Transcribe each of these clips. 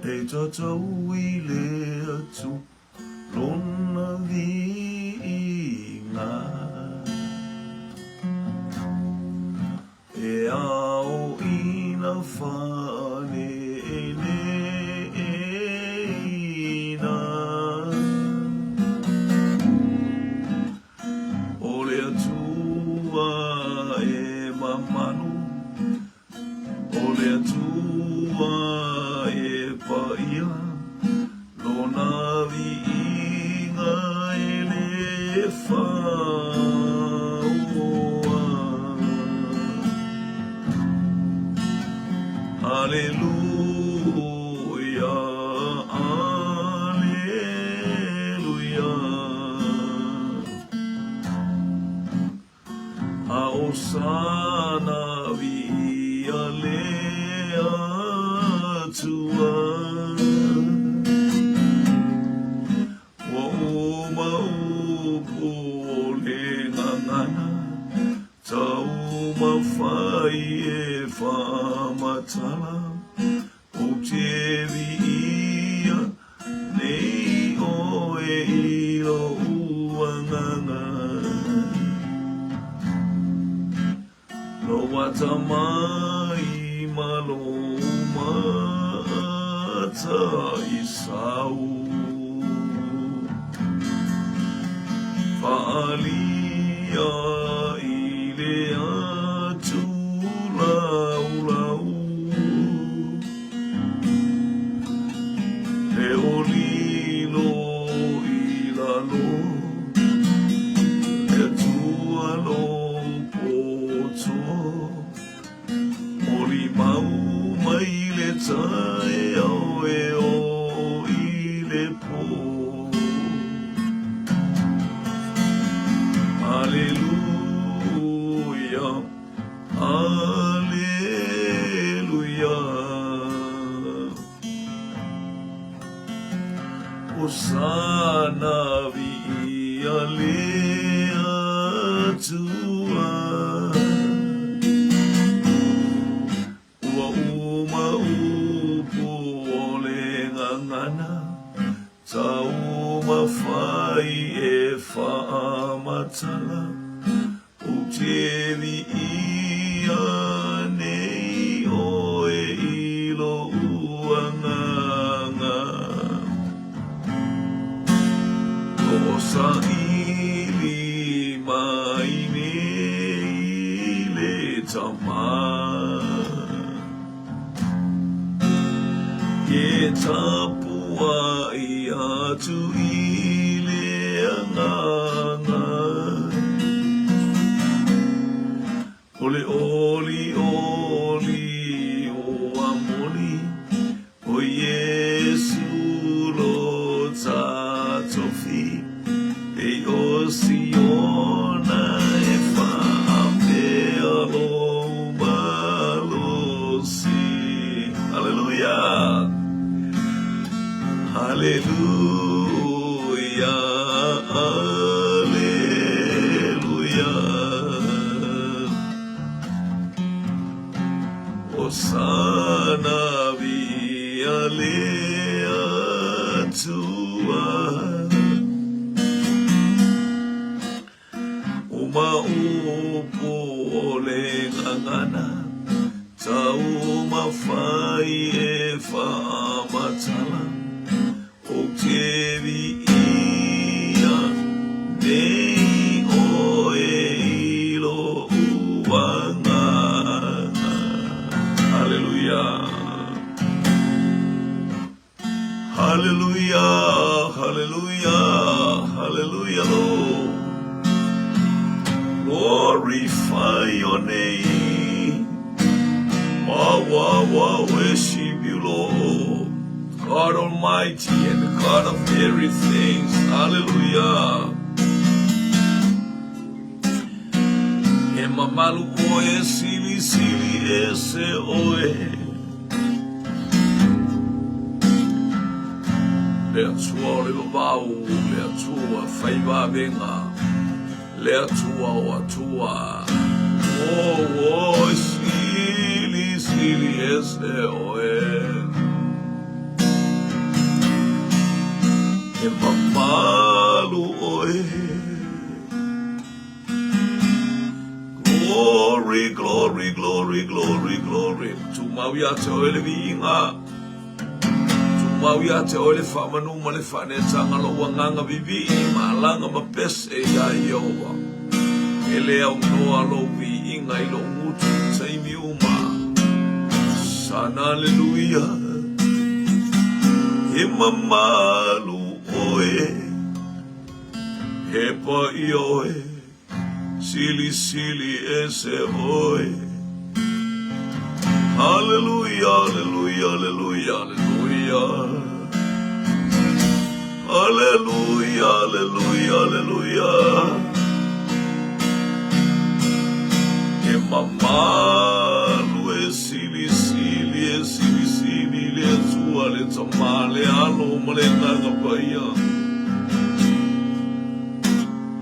E tatau i le Atua Lona viiga. E ao ina faaneeneeina. O le Atua e mamalu, O le Atua e paia, Lona viiga e le faoa. Aleluia, Aleluia. A Hosana viia le Atua. Ua uma upu o le gagana, Taumafai e faamatala, Ou te viia nei oe i lou agaga. Lou atamai ma lou mataisau. Faaalia i le atu laulau. E olilo i lalo le Atua lou poto, Molimau mai le taeao e oo i le pō. Aleluia, Aleluia. Hosana viia le Atua. Ua uma upu o le gagana, Taumafai e faamatala. Ou te viia nei oe i lou agaga. Loo saili mai nei le Tama. E tapuai atu i le agaga. O le olioli o Amoli, o Iesu lo tatofi, e o Siona e faapea lou malosi. Haleluia! Haleluia! Haleluia! Hosana viia le Atua. Uma upu o le gagana, Taumafai e faamatala, Ou te viia nei oe i lou agaga. Haleluia! Haleluia! Haleluia! Haleluia, Lord! Glorify your name. Wow, wow, wow, worship you, Lord. God Almighty and the God of everything. Hallelujah. E mamalu oe, sili sili ese oe. Le Atua o le vavau, le Atua fai vavenga, le Atua o Atua. O, o, sili sili ese oe. He mamalu ʻoe. Glory, glory, glory, glory, glory. Tumau iā te oe le viiga. Tumau iā te oe le faamanu ma le faaneetaga lou agaga vivii ma alaga ma pese iā Ieova. E le aunoa lou viiga i lou gutu i taimi uma. Sana aleluia. He mamalu oe. He paia oe. Silisili ese oe. Haleluia, haleluia, haleluia, haleluia. Haleluia, haleluia, haleluia. He mamalu e silisili, e silisili le Atua, le Tama, le Alo ma le Agaga Paia.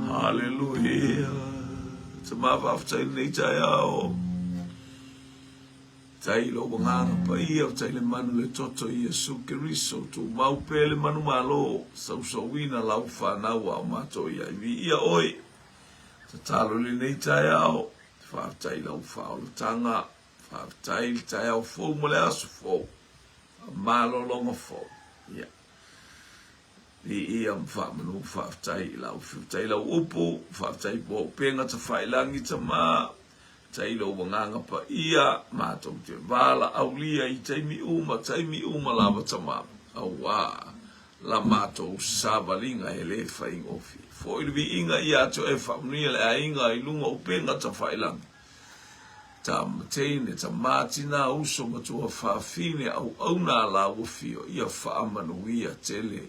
Haleluia. Tama faafetai lenei taeao. Tai lou agaga paia, tai le manu le toto i Iesu Keriso, tumau pea le manu malo, sausauina lau whanau a o matou ia i viia oe. Tatalo i lenei taeao, faafetai lau whaolatanga, faafetai le taeao fou ma le aso fou, malologa fou. Yeah. Viia ma faamanu, faafetai i lau faafetai i lau upu, faafetai po au pega tafailangi tama, faafetai i lou agaga paia, matou te valaaulia i taimi uma, taimi uma lava tama, auā la matou savaliga e le faigofie. Foi le viiga ia te oe faamanuia le aiga i luga o upega tafailangi. Tama teine, tama tina, uso matua fafine, auauna a laua fio, ia faamanuia tele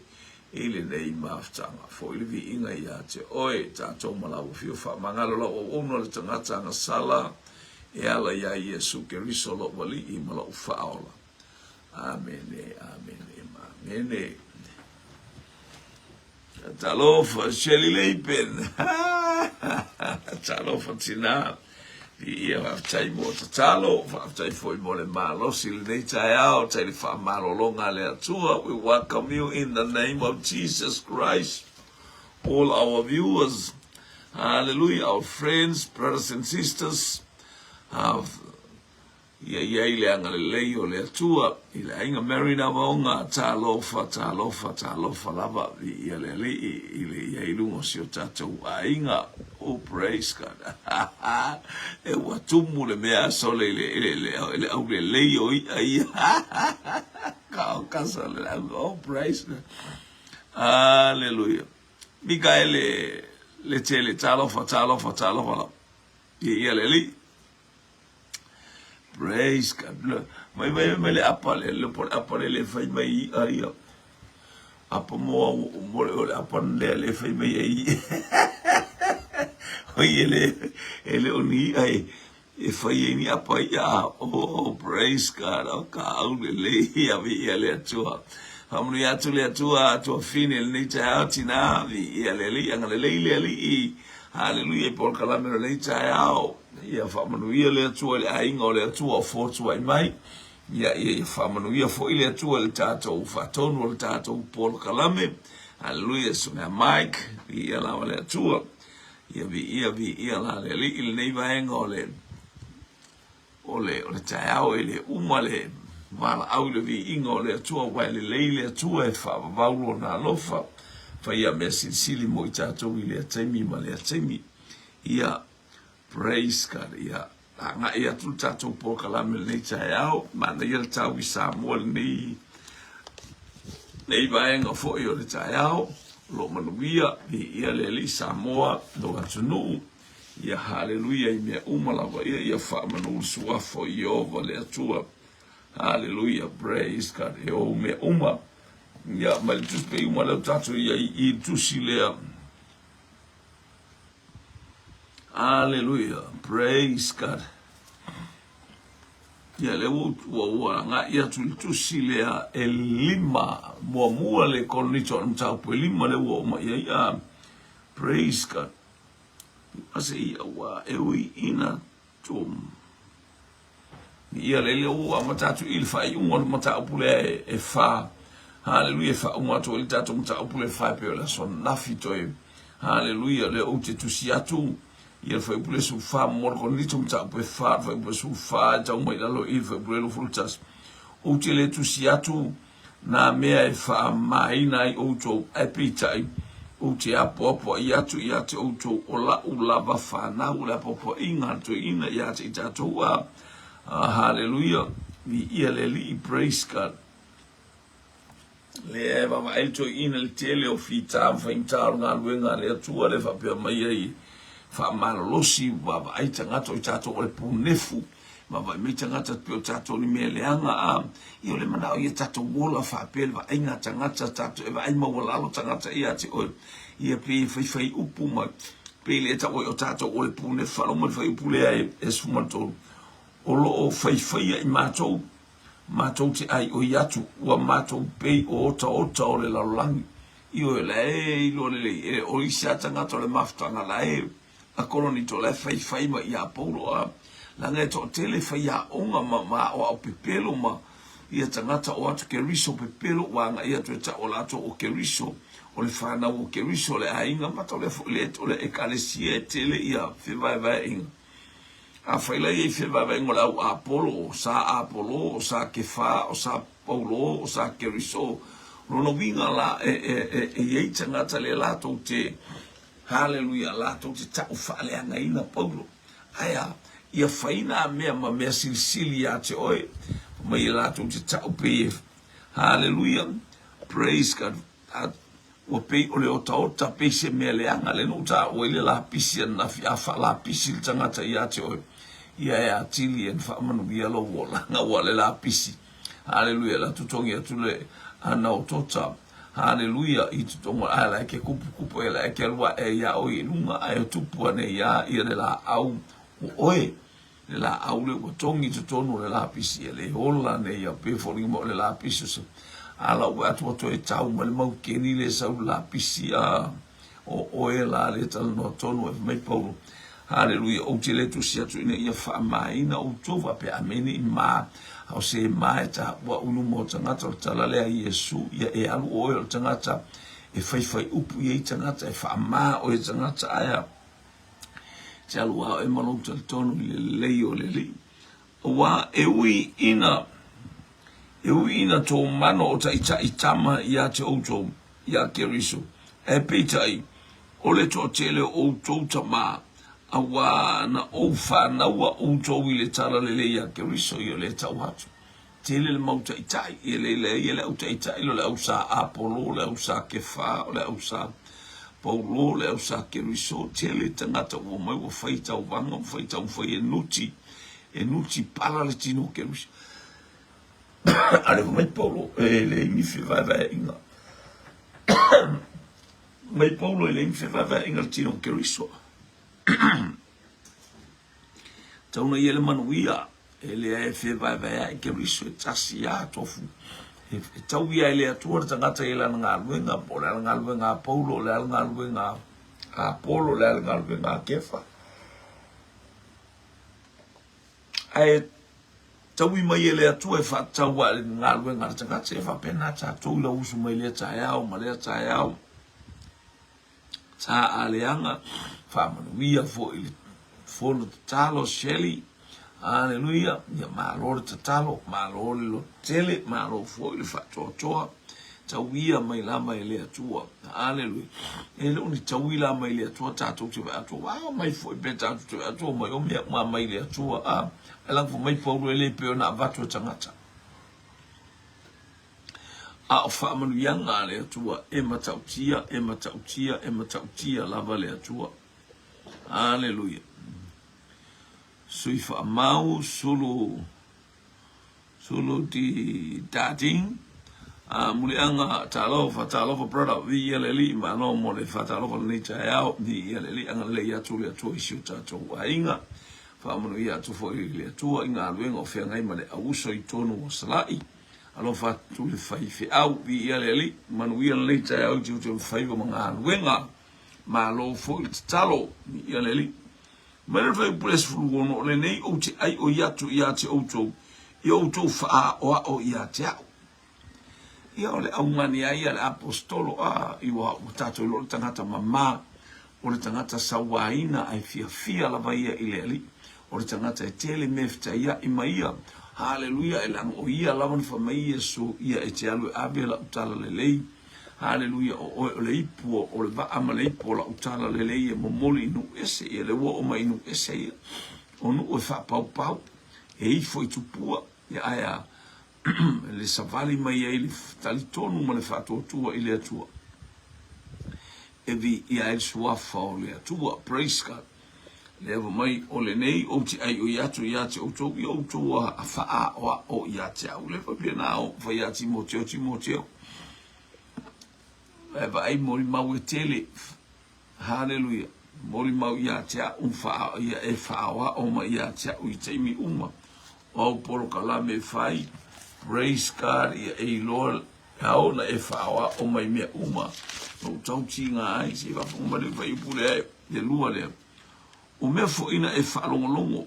i lenei mafutaga. Foi le viiga ia te oe, tatou ma laua fio, faamagalo lau auauna le tagata agasala e ala iā Iesu Keriso lou Alii ma lou Faaola. Amene, amene, ma amene. Talofa, Shelley Leipen. Talofa tina. Ia faafetai mo tatalo, faafetai foi mo le malosi lenei taeao, tai le faamalologa a le Atua. We welcome you in the name of Jesus Christ. All our viewers, hallelujah, our friends, brothers and sisters, have Ia i ai le agalelei o le Atua i le aiga Mary Navaoga, talofa, talofa, talofa lava, viia le Alii i le ia i luga o si o tatou aiga. Oh, praise God. E ua tumu le mea sole i le, i le, i le aulelei o i'a ia. Ka o kasa le au. Oh, praise God. Hallelujah. Mikaele le tele, talofa, talofa, talofa lava. Viia le Alii. Praise God. Mai mai mai le apa le le po le apa le le fai mai i a ia. Apa mo mo le le apa le le fai mai ai. Oi ele ele o ni ai e fai ai ni apa ia. Oh, praise God. O ka au le le ia vi ia le atua. Faamanuia atu le Atua, Atua fine lenei taeao tina vi ia le alii agalelei le alii. Haleluia i polokalame o lenei taeao. Ia faamanuia le Atua i le aiga o le Atua o fotuai mai. Ia, ia, ia faamanuia foi le Atua i le tatou faatonu o le tatou polokalame. Haleluia, susuga Mike, viia lava le Atua. Ia viia, viia la le Alii i lenei vaega o le o le, o le taeao e le uma le valaau i le viiga o le Atua, aua e lelei le Atua e faavavau lona alofa, faia mea silisili mo i tatou i lea taimi ma lea taimi. Ia, Praise God. Ia, agai atu le tatou polokalame lenei taeao, manaia le tau i Samoa lenei, nei vaega foi o le taeao, o lo o manuia, viia le Alii Samoa, lou atunuu, ia haleluia i mea uma lava, ia, ia faamanu le suafa o Ieova le Atua. Haleluia, praise God, e ou mea uma. Ia, mai le tusi pe uma leo tatou ia i, i tusi lea. Aleluia. Praise God. Ia le ua ua ua agai atu i le tusi lea e lima muamua le Korinito o le mataupu e lima le ua oo mai ai. Ah, praise God. Ase ia ua e ui ina tum. Ia le le ua amata atu i le faaiuga o le mataupu lea e, e fa. Haleluia, e faauma atu ai le tatou mataupu le fai pei o le aso ananafi toe. Haleluia, lea ou te tusi atu ia le fuaiupu le 14 mo le Korinito mataupu e 4, le fuaiupu le 14 e tau mai i lalo i le fuaiupu le 21. Ou te le tusi atu nā mea e faamamaina ai outou, ae peitai, ou te apoapoai atu ia te outou o la'u lava fanau, o le apoapoaiga a le toeaina ia te i tatou a. Haleluia, viia le Alii, praise God. Lea e vaavaai le toeaina i le tele o fita ma faigata o le galuega a le Atua lea faapea mai ai faamalolosi, vaavaai tagata o i tatou o le punefu, vaavaai mai tagata pei o tatou ni mea leaga a ia o le manao ia tatou ola faapea le vaaiga a tagata tatou e vaai maualalo tagata ia te oe ia pei e faifai upu ma pei le tau ai o tatou o le punefu faalogo mai le fuaiupu lea e 13 o lo o faifaia i matou Matou te ʻaiʻoi atu, ua matou pei o otaota o le lalolagi. Ioe, la e iloa lelei e o isi a tagata o le mafutaga la e a Koronito la e faifai mai iā Paulo a laga e toatele faiaoga ma ma aʻoaʻo pepelo ma ia tagata o atu Keriso pepelo ua agaʻi atu e taʻu o latou o Keriso o le fanau o Keriso o le aiga ma tau lea foi le o le ekalesia e tele ia fevaevaeaiga. Afai la ia i fevaevaega o le au Apolo, o sa Apolo, o sa Kefa, o sa Paulo, o sa Keriso, o lona uiga la e, e, e, e i ai tagata lea latou te, haleluia, latou te tau faaleagaina Paulo. Ae a, ia fai nā mea ma mea silisili iā te oe, mai e latou te tau pei e, haleluia, praise God, Ua pei o le otaota, pei se mea leaga, lea na ou taua ai le lapisi ananafi, a faalapisi le tagata ia te oe, ia e atili e na faamanuia lou olaga, ua le lapisi. Haleluia, la totogi atu le ana otota. Haleluia, i totogo, ae la e ke kupukupu, e la e ke alu aʻe iā oe i luga, ae o tupu ane iā ia le lāʻau o oe. Le laau lea ua togi i totonu o le lapisi e le ola nei ia pei e foliga mai o le lapisi o se a la ua atu ua toe tau mai le maukeni lea e sau le lapisi a o oe la lea talanoa tonu ai mai Paulo Haleluia ou te le tusi atu ina ia faamaina outou faapea amene i ma a o se ma e taua au i luma o tagata o le tala lea a Iesu ia e alu oe o le tagata e faifai upu i ai tagata e faama oe e tagata ae a Te alu a oe ma lou talitonu i le lelei o le Alii. Aua e ui ina, e ui ina tō mano o taitai tama ia te outou, ia Keriso, ae peitai, o le toatele o outou tamā, aua na ou whānaua outou i le tala lelei a Keriso, ia le tau atu. Tele le mau taitai, ia le lea ia le au taitai lo le au sa Apolo, le au sa Kefa, o le au sa Paulo, le au sa Keriso, tele tagata ua mai ua fai tauvaga, ua fai taumafai e nuti, e nuti pala le tino o Keriso. A le mai Paulo, e leai ni fevaevaeaiga. Mai Paulo e leai ni fevaevaeaiga le tino o Keriso. Tau na ia le manuia, e lea e fevaevaeaʻi Keriso e tasi a tofu. E, e tau ia e le Atua le tagata i lana galuega, po o le a le galuega a Paulo, o le a le galuega a Apolo, o le a le galuega a Kefa. Ae taui mai e le Atua e faatatau ae le galuega a le tagata, e faapena tatou i lau usu mai lea taeao ma lea taeao. Sa aleaga faamanuia foi i le fono tatalo Shelley. Aleluia. Ia malo le tatalo, malo le lototele, malo foi le faatoatoa. Tauia mai lava e le Atua. Aleluia. E le o ni taui la mai le Atua tatou te vaai atu. A mai foi pe tatou te vaai atu mai o mea uma mai le Atua. A, e lafo mai Paulo e le pei ona avatu e tagata. A o faamanuiaga a le Atua e matautia, e matautia, e matautia lava le Atua. Aleluia. Sui faamau, sulu, sulu di dating. A muliaga, talofa, talofa brother, viia le Alii, malo mo le faatalofa lenei taeao, viia le Alii, agalelei atu le Atua i si o tatou aiga. Faamanuia atu foi le Atua i galuega o feagai ma le auuso i tonu o Salaʻi. Alofa atu le faifeau, viia le Alii, manuia lenei taeao i tiute o faiva ma galuega. Malo foi le tatalo, viia le Alii. Mai le fuaiupu le 16, o lenei ou te ʻaiʻoi atu ia te outou, ia outou faaʻaoaʻo ia te aʻu. Ia o le augani ai a le Aposetolo, a, i ua, ua tatou iloa o le tagata mama, o le tagata sauaina ae fiafia lava ia i le Alii. O le tagata e tele mea e fetaiaʻi ma ia. Haleluia, e leaga o ia lava na fai mai Iesu, ia e te alu e ave lau tala lelei. Haleluia, o oe o le ipu o le vaa ma le ipu o lau tala lelei e momoli i nuu ese. Ia lea ua oo mai i nuu ese ia, o nuu e faapaupau, e ifo i tupua, ia ae a le savali mai ai le talitonu ma le faatuatua i le Atua. E viia ai le suafa o le Atua. Praise God. Lea fai mai, o lenei ou te ʻaiʻoi atu iā te ʻoutou, ia ʻoutou a faaʻaoaʻo iā te au. Lea faapena o fai iā Timoteo, Timoteo, e vaai molimau e tele. Haleluia. Molimau iā te aʻu, wha, ia e faaʻaoaʻo mai iā te aʻu i taimi uma o au polokalame e fai. Praise God, ia e iloa e ao na e faaʻaoaʻo mai mea uma. No tau tiga ai, se i faafofoga mai le fuaiupu lea e le lua lea. O mea foʻi na e faalogologo,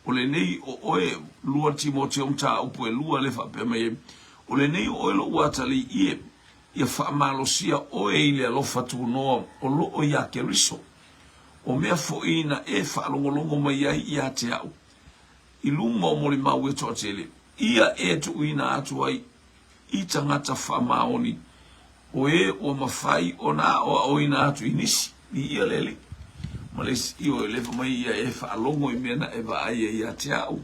o lenei o oe, 2 Timoteo mataupu e lua lea faapea mai ai, o lenei o oe loʻu atalii e, ia faamalosia oe i le alofa tunoa o loo iā Keriso. O mea foʻi na e faalogologo mai ai iā te aʻu, i luma o molimau e toatele, ia e tuuina atu ai i tagata faamaoni, o e ua mafai ona aʻoaʻoina atu i nisi, i ia le Alii. Ma le isi, ioe, lefa mai ia e faalogo i mea na e vaai ai ia te aʻu,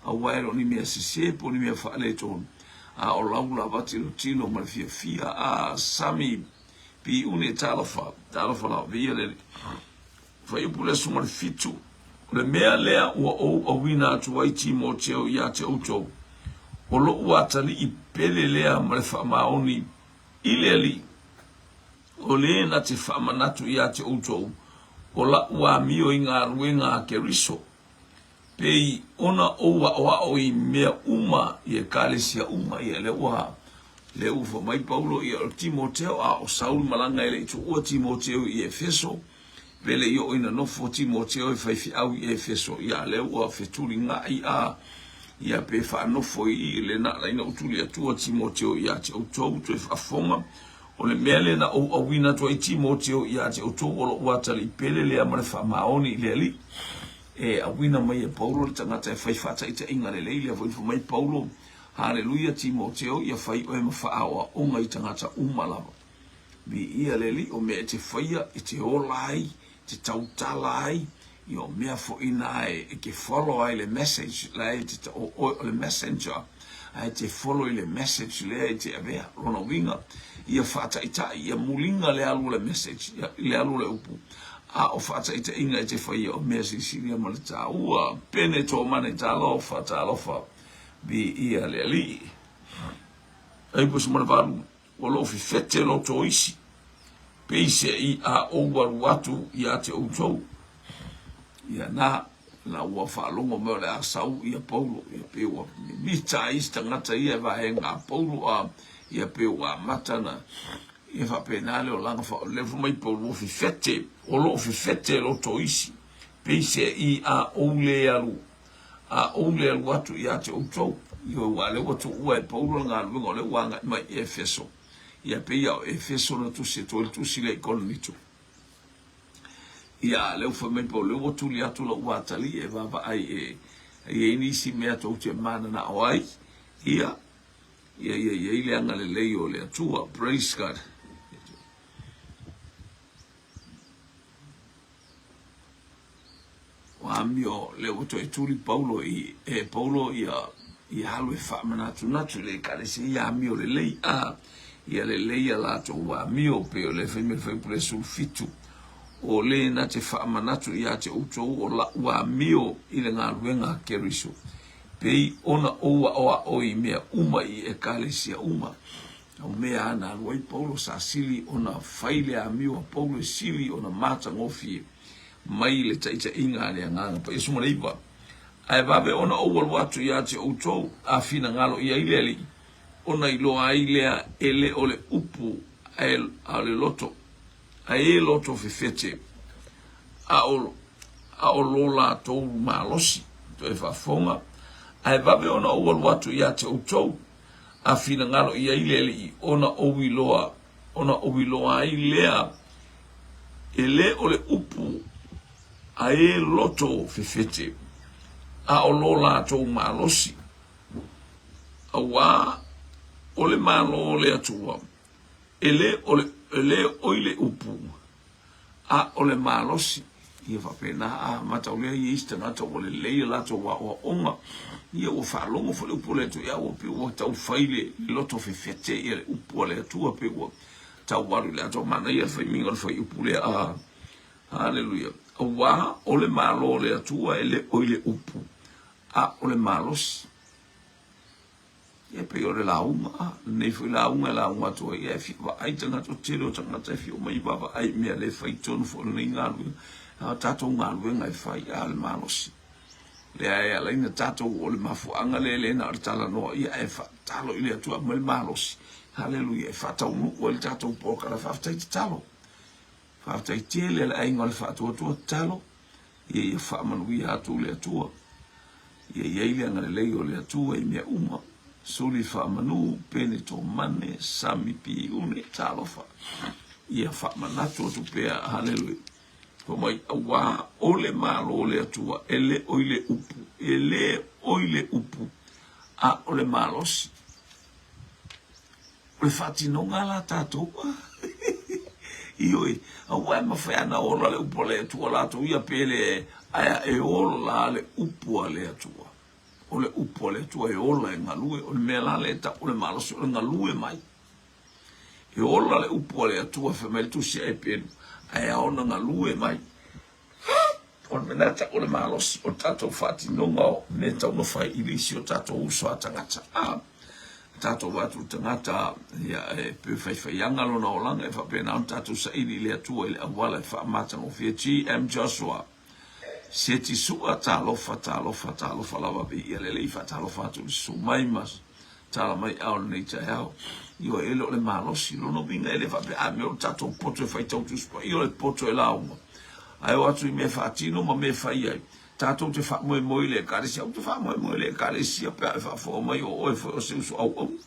aua e le o ni mea sesē po o ni mea faaletonu, a o lau lava tilotilo ma le fiafia, a Sami Piiune, talofa, talofa lava, viia le Alii. Fuaiupu le 17, O le mea lea ua ou auina atu ai Timoteo ia te outou, o loʻu atalii pele lea ma le faamaoni i le Alii, o le na te faamanatu ia te outou o laʻu amio i galuega a Keriso, pei ona ou aʻoaʻo i mea uma i ekalesia uma. Ia, lea ua, lea ua fai mai Paulo ia o Timoteo, a o Saulu malaga e le i tuua Timoteo i Efeso, Pe le i oo ina nofo Timoteo e faifeau i Efeso, ia lea ua fetuligaʻi a ia pe faanofo i i le na ala ina ou tuli atua Timoteo ia te outou, toe faafofoga, o le mea lea na ou auina atu ai Timoteo ia te outou o loʻu atalii pele lea ma le faamaoni i le Alii. E auina mai e Paulo le tagata e fai faataitaiga lelei, lea foi na fai mai Paulo, Haleluia Timoteo, ia fai oe ma faaoaoga i tagata uma lava. Viia le Alii, o mea e te faia, e te ola ai, te tautala ai, ia o mea foʻi na e, e te follow ai le message, la e te, o oe o le messenger, a e te follow i le message lea e te avea. Lona uiga, ia faataitai, ia muliga le alu o le message, ia, le alu o le upu, a o faataitaiga e te faia o mea silisili ia ma le taua. Pene Tomane, talofa, talofa, viia le Alii. Ai 18. O lo o fefete loto isi, peiseai a ou alu atu ia te outou. Ia na, na ua faalogo mai o le a sau ia Paulo, ia pe ua mimita ai isi tagata ia e vaega a Paulo a, ia pe ua amata na, ia faapena le olaga fa, le fai mai Paulo ua fefete, o lo o fefete loto isi, peiseai a ou le alu A ou le alu atu ia te outou, ioe, ua lea ua tuua e Paulo le galuega o lea ua agai mai i Efeso. Ia pei ia o Efeso na tusi atu ai le tusi lea i Korinito. Ia, a lea ua fai mai Paulo, lea ua tuli atu lou atalii e vaavaai e i ai nisi mea tou te mananao ai, ia, ia, ia i ai le agalelei o le Atua. Praise God. Ua amio lea ua toe tuli Paulo i e Paulo ia ia alu e faamanatunatu i le ekalesia ia amio lelei a ia lelei ia latou amio pei o le fai mai le fuaiupu le 17 o le na te faamanatu ia te outou o la'u amio i le galuega a Keriso pei ona ou aʻoaʻo i mea uma i ekalesia uma. O mea a na alu ai Paulo sa sili ona fai le amio a Paulo e sili ona matagofie mai le taitaiga a le Agaga Paia. 19. Ae vave ona ou alu atu ia te outou, a finagalo i ai le Alii, ona iloa ai lea e le o le upu ae a o le loto, ae e loto fefete, a o, a o lo latou malosi. Toe faafofoga, ae vave ona ou alu atu ia te outou, A finagalo i ai le Alii, ona ou iloa, ona ou iloa ai lea, e le o le upu a e loto fefete, a o lo latou malosi, auā o le Malo o le Atua, e le o le, e le oi le upu, a o le malosi. Ia faapena a matau lea i isi tagata ua lelei a latou aoaoga, ia ua faalogo foi le upu a le Atua, ia ua pei ua tau fai le loto fefete ia le upu a le Atua, pei ua tau alu i le atoa. Manaia le faimiga o le fuaiupu lea. A Haleluia. Auā o le Malo o le Atua e le o i le upu, a o le malosi. Ia pei o le lauga, a, lenei foi lauga e lauga atu ai, ia e fia vaai tagata, o le tele o tagata e fia omai e vaavaai i mea le fai tonu foi o lenei galuega, a o tatou galuega e fai, a o le malosi. Lea e ala ai ona tatou, o le mafuaaga lea e le na o le talanoa, ia ae faatalo i le Atua e aumai le malosi, haleluia, e faataunuu ai le tatou polokalame. Faafetai tatalo. Faafetai tele a le aiga o le faatuatua tatalo, ia ia faamanuia atu le Atua. Ia i ai le agalelei o le Atua i mea uma. Suli faamanu, pene tomane, sami piiune, talofa. Ia faamanatu atu pea, haleluia. Fai mai, auā o le Malo o le Atua, e le o i le upu, e le o i le upu, a o le malosi. O le faatinoga la tatou. Ioe, aua e mafai ana ola le upu a le Atua latou ia pe le ae e ola le upu a le Atua. O le upu a le Atua e ola e galue, o le mea la lea e tau o le malosi o le galue mai. E ola le upu a le Atua fai mai le tusi a Eperu, ae ao ona galue mai. O le mea lena o le malosi o le tatou faatinoga o mea e tatau ona fai i le isi o tatou uso a tagata. A tatou vaai atu i le tagata ia, e pei e faifaiaga lona olaga, e faapena ona tatou saili i le Atua i le auala e faamatagofie. GM Joshua Seti Sua, talofa, talofa, talofa lava viia le Alii, faatalofa atu i le susu mai ma tala mai ao lenei taeao. Ioe, e le o le malosi, lona uiga e le faapea a mea o le tatou poto e faitau Tusi Paia, o le poto e lauga. Ae o atu i mea e faatino ma mea e fai ai. Tatou te faamoemoe i le Ekalesia, ou te faamoemoe i le Ekalesia pe a e faafofoga mai o oe foi o se uso auauna.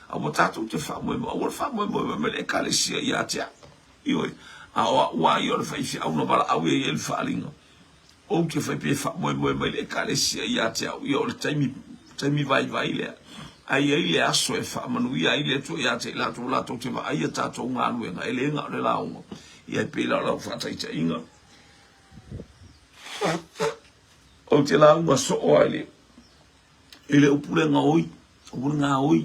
Aua tatou te faamoemoe, aua le faamoemoe mai ma le Ekalesia ia te au. Ioe, a o a'u lava ia o le faifeau na valaau ia i ai le faaaliga, ou te fai pe faamoemoe mai le Ekalesia ia te au, ia o le taimi, taimi vaivai lea. Ae i ai le aso e faamanuia ai le Atua ia te i latou, latou te vaaia tatou galuega, e le na o le lauga. Ia e pei la o lau faataitaiga, ou te lauga soo lava i le, i le upu lea gaoi, aua le gaoi.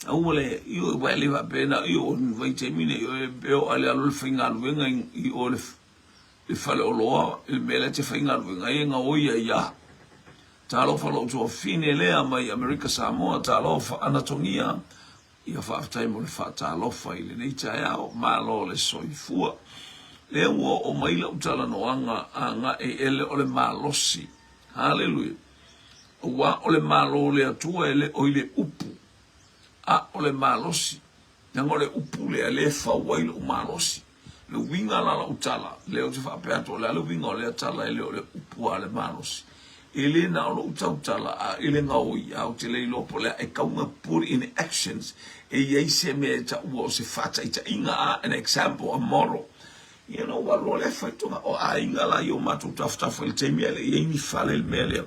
Aua le, ioe, aua e le faapena, ioe, o ni vaitaimi nei, ioe, e oo lava i le alu o le faigaluega i o i le faleoloa, i le mea lea e te faigaluega ai e gaoi ai lava. Talofa lou tuafafine lea mai Amerika Samoa, talofa Anatogia, ia faafetai mo le faatalofa i lenei taeao, malo le soifua. Lea ua oo mai lau talanoaga agai ele o le malosi. Haleluia. Aua o le Malo o le Atua e le o i le upu, a o le malosi. Leaga o le upu lea lea e fau ai lou malosi. Le uiga la lau tala, lea ou te faapea atu o le a le uiga o lea tala e le o le upu a le malosi. E le na o lou tautala a i le gaoi, a ou te le iloa po o le a e tatau ona put in actions, e i ai se mea e taua o se faataitaiga a, an example, a model. Ia na ou alu loa lea fai toga o aiga la i o matou tafatafa i le taimi ae le i ai ni fale i le mea lea.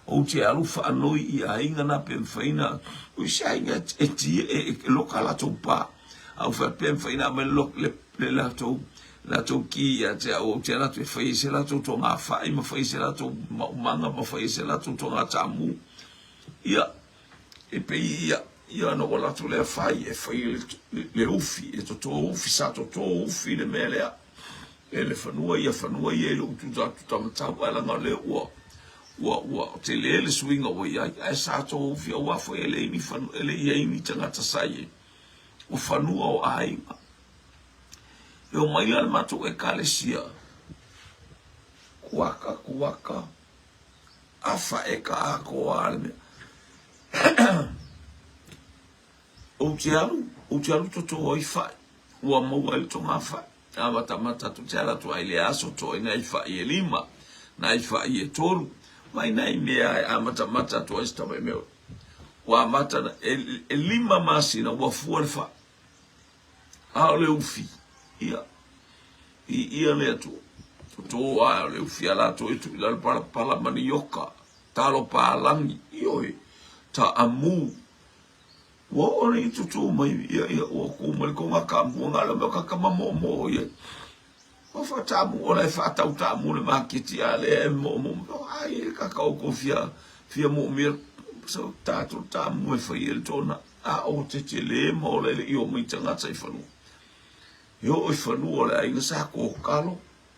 Ou te alu faanoi i aiga na pe mafai na o isi aiga e ti e, e loka latou pa. A ou faapea pe mafai na aumai le, le, le latou latou ki ia te au, ou te alu atu e fai ai se latou togafai ma fai ai se latou maumaga ma fai ai se latou togataamu. Ia, E pei ia, ia ona ua alu atu lea fai, e fai le, le, le ufi, e toto ufi, sa toto ufi le mea lea. E le fanua ia, fanua ia i lou tuta tuta matau, ae leaga o lea ua, ua, ua tele le suiga ua i ai, ae sa toto ufi, aua foi e leai ni fanua, e le i ai ni tagata sa i ai. O fanua o aiga. E omai la le matou ekalesia, kuaka, kuaka, Afa e ka akoa le mea. Ou te alu, ou te alu toto ai fai. Ua maua ai le toga fai. Amatamata atu te ala atu ai le aso toi nai fai e lima, nai fai e tolu. Mai nai mea e amatamata atu ai se tamai mea. Ua amata na, e, e lima masina ua fua le fai. A o le ufi, ia, i ia le Atua. Toto a o le ufi a latou e tuu i lalo palapala manioka, talo palagi, ioe, taamu. Ua oo nei tutu mai, ia, ia, ua ku mai le konga kaamu, ua ngalo mea o kaka mamoomoo ia. Ua faataamu, o la e faatau taamu le maketi a lea e moomoo. Ai, e kaka o kou fia, fia moomia, so tatou taamu e fai e le tona. A o tetele ma ola e le i o mai tagata i fanua. E oo i fanua o le aiga sa kokalo,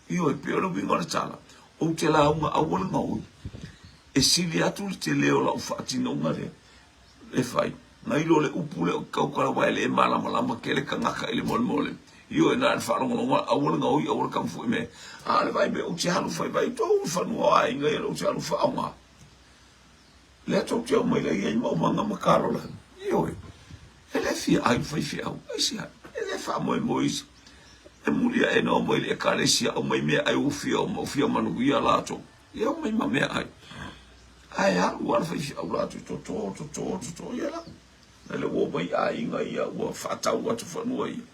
ioe, pei o le uiga o le tala, ou te lauga aua le gaoi, e sili atu le tele o lau faatinoga lea e fai, nai lo le upu lea o ke kaukala aua e le malamalama tele tagata i le molemole. Ioe, na o le faalogologo aua le gaoi, aua le taumafai mea. A o le vaai mea ou te alu fai vai tou i fanua o aiga ia ou te alu faaaoga. Lea tou te omai la i ai maumaga ma kalola. Ioe, e le fia ai le faifeau, aisea? E le faamoemoe i se. E muli aʻe na omai i le ekalesia, aumai meaai ua fia oma, ua fia manuia latou. Ia omai ma meaai. Ae alu lava le faifeau latou, toto, toto, toto, ia la. Na le ua omai aiga ia ua faatau atu fanua ia.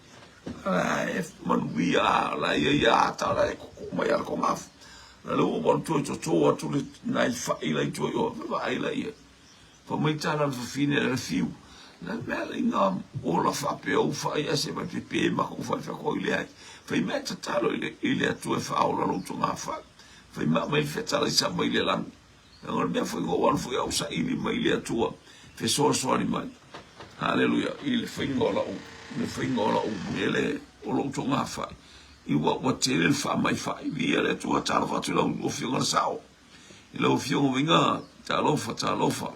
Ae manuia la ia ia ata la e kuku mai ala kongafu. Na le ua walu toi toto atu le nai fai la i toi o vaai la ia. Fa mai tala le fafine le fiu. Na mea la inga ola faapea u fai a se vai pepe ma ko fai fa ko ile ai. Fai mea tatalo ile ile atua e faaola lou togafai. Fai ma mai fetala i sa mai le lagi. Leaga o le mea foi ua ou alu foi au saili mai le Atua fesoasoani mai. Haleluia i le faiga o lau le faiga o lau mele o lou togafai. I ua ua tele le faamaifai. Viia le Atua talofa atu i lau afioga le sao. I lau afioga Uiga talofa talofa.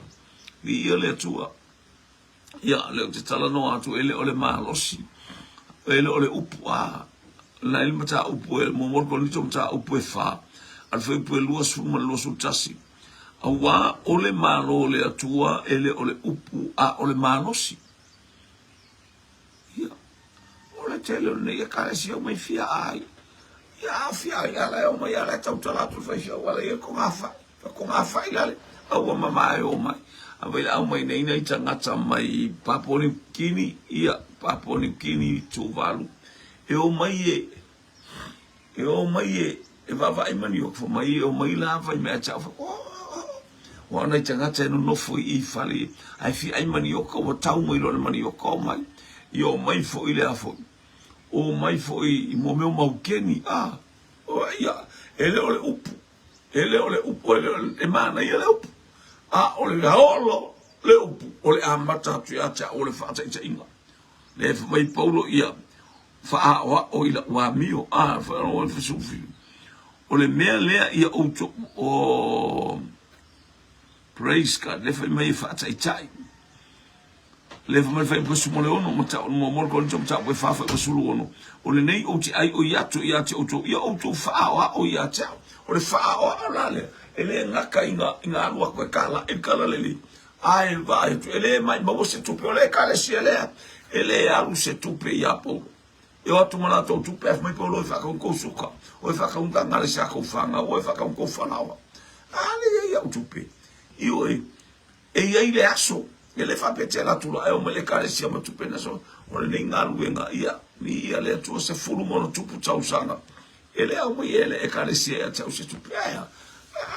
Viia le Atua. Ia, lea ou te talanoa atu, e le o le malosi, e le o le upu a, na i le mataupu e, muamua le Korinito mataupu e fa, a le fuaiupu e 20 ma le 21. Auā o le Malo o le Atua e le o le upu a o le malosi. Ia, o le tele o lenei ekalesia omai fia ai. Ia, a fia ai, ala e omai, ala e tautala atu le faifeau, ala ia kogafai. Ko ngā whai lale, aua mamae o mai. A wei au mai nei nei tangata mai Papua New Guinea, ia, Papua New Guinea, Tuvalu. E o mai e, e o mai e, e vaavaai manioka, fa mai e o mai la fai mea tau, fa, oh, oh, oh. Wa nei tangata e nonofo i i fale, ai fi ai manioka, ua tau mai loa le manioka o mai. Ia o mai foi le a foi. O mai foi i mo mea o maukeni, ah, o, ia, e le o le upu. E le o le upu, e le o le, e manaia le upu, a o le aolo le upu, o le amata atu ia te au o le faataitaiga. Le fai mai Paulo ia, faaaoao i lau amio, a, faaaoao i O le mea lea ia outou, o, praise God, le fai mai e faataitai. Le fai mai fai sumo le ono, mata o mo mo ko nito mata e fa fa sulu ono. O lenei ou te ai o ia atu ia te outou, ia outou faaoao ia te au. O le faaoao la lea, e le gaka i ngā, i ngā alu aku e kala, e kala lele. Ae vaai atu, e le mai maua se tupe, o le ekalesia lea, e le alu se tupe ia Paulo. E o atu ma latou tupe, ae fai mai Paulo, e whakaun kou suka, o e whakaun ka ngare sa kou whanga, o e whakaun kou falaoa. A le ia au tupe. I oe, E i ai le aso, e le faapea te ala atu la e omai le Ekalesia ma tupe na so, o lenei galuega, ia, viia le Atua 10 ma ono tupu tausaga, e le aumai e le Ekalesia ia te au se tupe, ae a,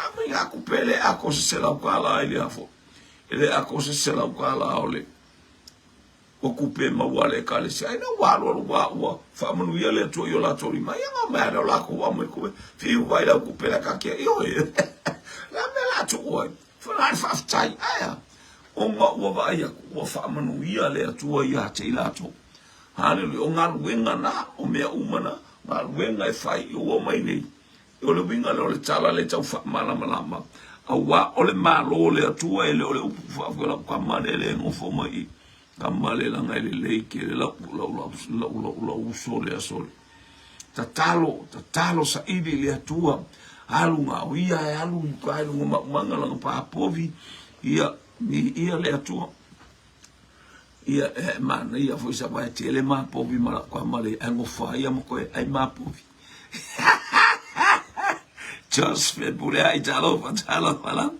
aumai ngā kupe e le ako se $100 i le afo, e le ako se $100 o le, o kupe e maua a le Ekalesia, ai na ua alualu ua, ua faamanuia le Atua i o latou lima, ia ngā mea lea o lakou aumai kupe, fiu vai lau kupe la kakia, ioe, la mea la tuu ai. Whana le faafetai, ae a? Ona ua vaai aku, ua faamanuia le Atua ia te i latou. Haleluia, o galuega na, o mea uma na, galuega e fai i ua mai nei. O le uiga lea o le tala le tau faamalamalama, auā o le Malo o le Atua e le o le upu faafoi lau kama le le nofo mai i kama le langa e lelei tele lau lau lau lau lau lau uso le aso le. Tatalo, tatalo saili i le Atua, alu nga o ia e alu i uka i luga maumaga langa papovi, ia, ni ia le Atua. Ia, e manaia foi sa vae tele mapovi ma lau kama le ai ngofa ia ma koe ai mapovi. Jos fe pule ai talofa, talofa la.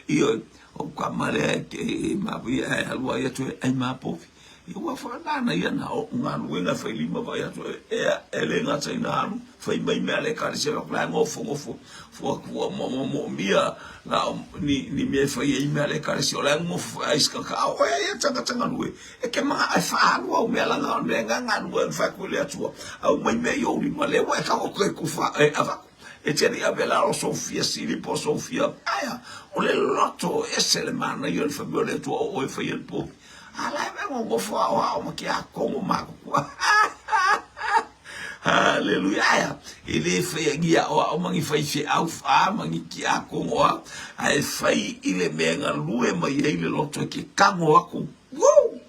Io, O kama lea e ke e mavi e alu ai atu e ai mapovi. Ia ua whakanana ia na o galuega e fai lima vai atu e e le gata ina alu fai mai mea le ekalesia fai atu la e gofo gofo fua kua mo mo mo mia la o ni ni mea e fai ai mea le ekalesia o la e gofo foi ai sika ka o e ia tanga tanga lue e ke manga ai whaalu au mea langa o mea nga nga lue fai ku le atua au mai mea i ou lima le ua e ka o ke kufa e avaku e te ali ave la o Sofia Sili po Sofia aia o le loto ese le manaia o le whamia o le atua o oe fai e le povi A la e ngongofo ao ao ma ke a kongo ma kukua. Hallelujah. Aia, e le fai a ngi ao ao ma ngi fai fe au fa ma ngi ki a kongo a. A e fai i le mea galue mai ai le loto e ke kago aku. Woo!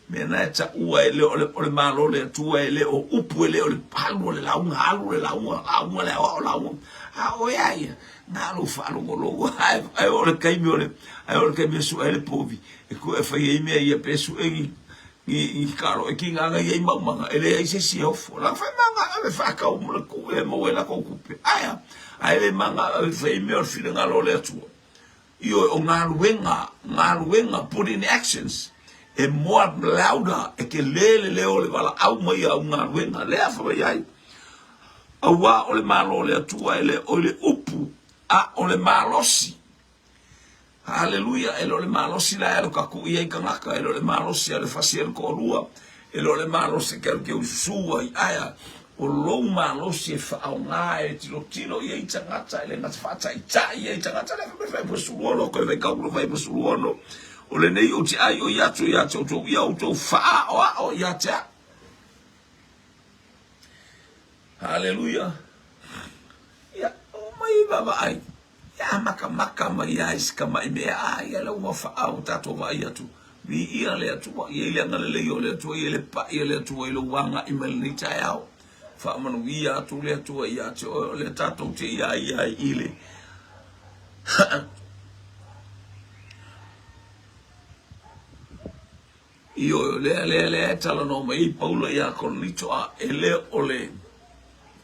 Mea na e taua e le o le, o le malo le Atua e le o upu e le o le alu o le lauga, alu le lauga, lauga le aoao, lauga. A o ea ia, na lou faalogologo, ae, ae o le taimi o le, ae o le taimi e su'e ai le povi, e ku e fai ai mea ia pe su'e ni, ni, ni kalo e ki ngana ia i maumaga, e leai se isi e ofo. La fai manga ave whaakau mo le ku e maua ai lakou kupe. Aea, ae le manga ave fai mea o le finagalo o le Atua. Ioe, o galuega, galuega, put in actions, e more louder, e telē le leo o le valaau mai au galuega, lea fai mai ai. Auā o le Malo o le Atua e le o i le upu, a o le malosi. Haleluia, e le o le malosi la e alu kakuʻi ai tagata, e le o le malosi e alu e fasi ai le toalua, e le o le malosi e te alu te ususu ai, ae o lou malosi e faaaoga e tilotilo i ai tagata, e le gata faataitai i ai tagata, lea fai mai fai 16, koe fai kau fai 16, o lenei ou te ʻaiʻo i atu ia te outou, ia outou faaʻaoaʻo ia te aʻo. Haleluia. Ia, o mai vaavaai. Ia makamaka mai ai si kamaʻi mea a ia lea ua faao tatou vaai atu. Viia le Atua, i ai le agalelei o le Atua, i ai le paʻi a le Atua i lou agaʻi mai lenei taeao. Faamanuia atu le Atua ia te oe, o lea tatou te ia ia ai i le Ioe, o lea, lea, lea e talanoa mai ai Paulo iā Korinito, a e le o le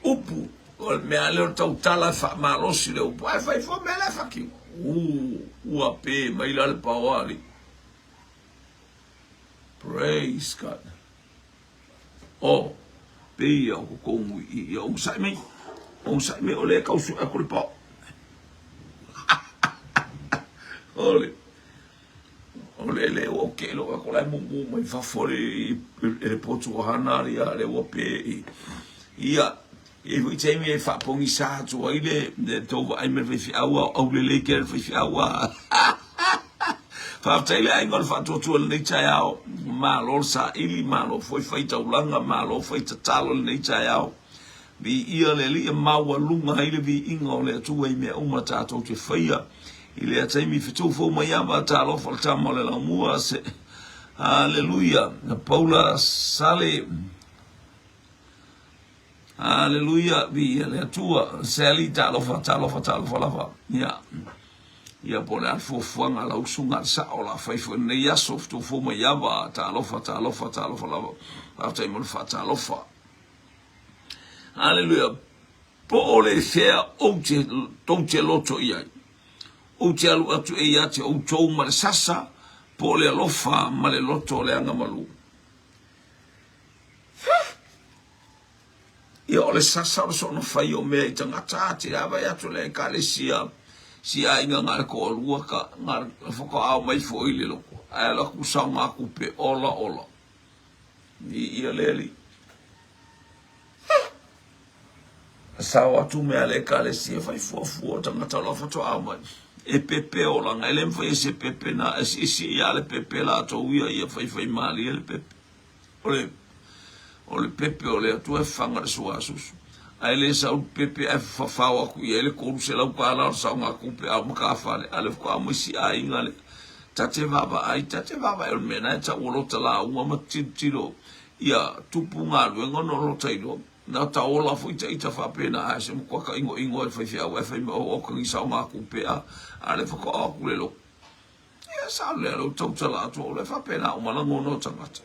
upu, o le mea lea o le tautala e faamalosi le upu, ae fai fua mea la e faki. U, ua pē mai la le paoa alii. Praise God. O, pei ia o koukou i, ia onosai mai, onosai mai o lea e tau suʻe aku le paoa. Holy. O le le ua ke lo ko lai mumu mai fafo le e le potu o hana ia le ua pe i ia e hui te mi e whaapongi sa atu ai le le tau vaai me le faifeau au au le le ke le faifeau a Faafetai le aiga o le faatuatua lenei taeao. Malo le saili, malo foi fai taulaga, malo fai tatalo lenei taeao. Viia le Alii e maualuga ai le viiga o le Atua i mea uma tatou te faia. I lea taimi fetu fou mai ava, talofa le tama o le laumua, se Haleluia, na Paula Sale, Haleluia, viia le Atua, Sally, talofa, talofa, talofa lava, ia. Ia po o le a le fuafuaga a lau usuga a le sao o le a fai foi i lenei aso, fetu fou mai ava, talofa, talofa, talofa lava. Faafetai mo le faatalofa. Haleluia. Po o le fea ou te, tou te loto i ai. Ou te alu atu e ia te outou ma le sasa, po o le alofa ma le loto o le agamalu. Ia o le sasa o le soona fai o mea i tagata, te avae atu le ekalesia, si aiga nga le toalua ka, nga le whakaao mai foi le loko. Ae ala ku sao ngā kupe, ola ola. Viia le Alii. Sao atu mea le ekalesia fai fuafua o tagata o la faatoa mai. E pepe olaga, e le mawhai e se pepe na, e si ia le pepe latou ia, ia fai fai malie le pepe. O le, o le pepe o le Atua e faga le suasusu. Ae le sau le pepe ae fafao atu i ai le 300 tala o le saoga tupe a o matafale, a le faatoa mai si aiga lea. Ta te vaavaai, ta te vaavaai o le mea na e tau o lota lauga ma tilotilo ia tupu galuega ona o lota iloa. Na ta ola foi ta ita faapena ae se matua ka igoigo ai le faifeau ae fai mai o oka ni saoga tupe a, a le faatoa atu le loto. Ia sao lea lou tautala atu o le faapena uma lagona o tagata.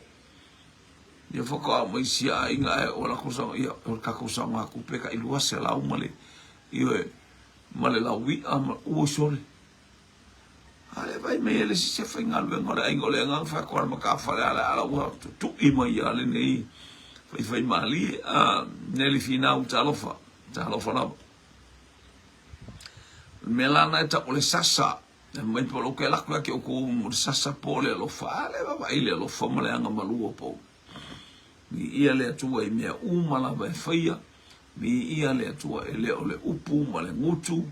Ia faatoa mai si aiga ae o lakou saoga ia o le tatou saoga tupe ka 200 ma le ioe ma le laui'a ma ua sole. A le vaai mai e le isi se faigaluega o le aiga o le agaga faatoa matafale a le ala ua tutui mai ia lenei faifaimalie. A Neli Finau, talofa, talofa lava. O le mea la na e tau o le sasa. E mai po o ke lako ia ke outou mo le sasa po o le alofa. A le vaavaai le alofa ma le agamalu o pou. Viia le Atua i mea uma lava e faia. Viia le Atua e le o le upu ma le gutu.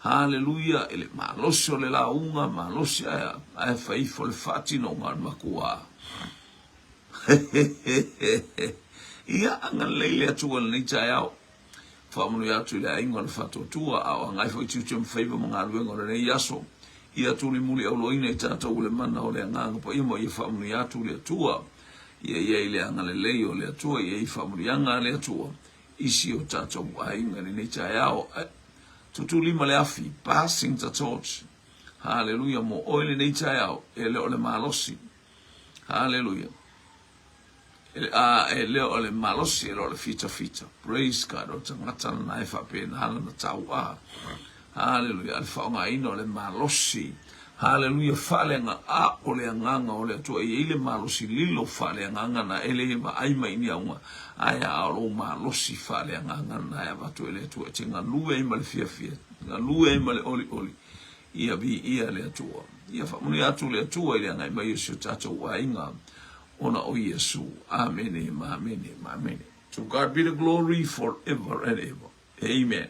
Haleluia, e le malosi o le lauga, malosi ae, ae fai ifo le faatinoga o le makuā. Ia, agalelei le Atua i lenei taeao. Faamanuia atu i le aiga o le Faatuatua, a o agai foi tiute ma faiva ma galuega o lenei aso. Ia tulimuli auloina i tatou i le mana o le Agaga Paia ma ia faamanuia atu le Atua. Ia i ai le agalelei o le Atua, ia i ai faamanuiaga a le Atua i si o tatou aiga i lenei taeao. Tuutuulima le afi, passing the torch. Haleluia mo oe lenei taeao, e le o le malosi. Haleluia. A e le o le malosi, e le o le fitafita. Praise God, o le tagata lena e faapena lana tauā. Haleluia, a le faaaogaina o le malosi. Haleluia, faaleaga, a o le agaga o le Atua e i ai le malosi lilo faaleagaga na e le vaai mai i ni auga, ae a o lou malosi faaleagaga lena e avatu e le Atua e te galue ai ma le fiafia, galue ai ma le olioli, ia viia le Atua. Ia faamanuia atu le Atua i le agai mai o si o tatou aiga ona o Iesu. Amene, ma amene, ma amene. To God be the glory forever and ever. Amen.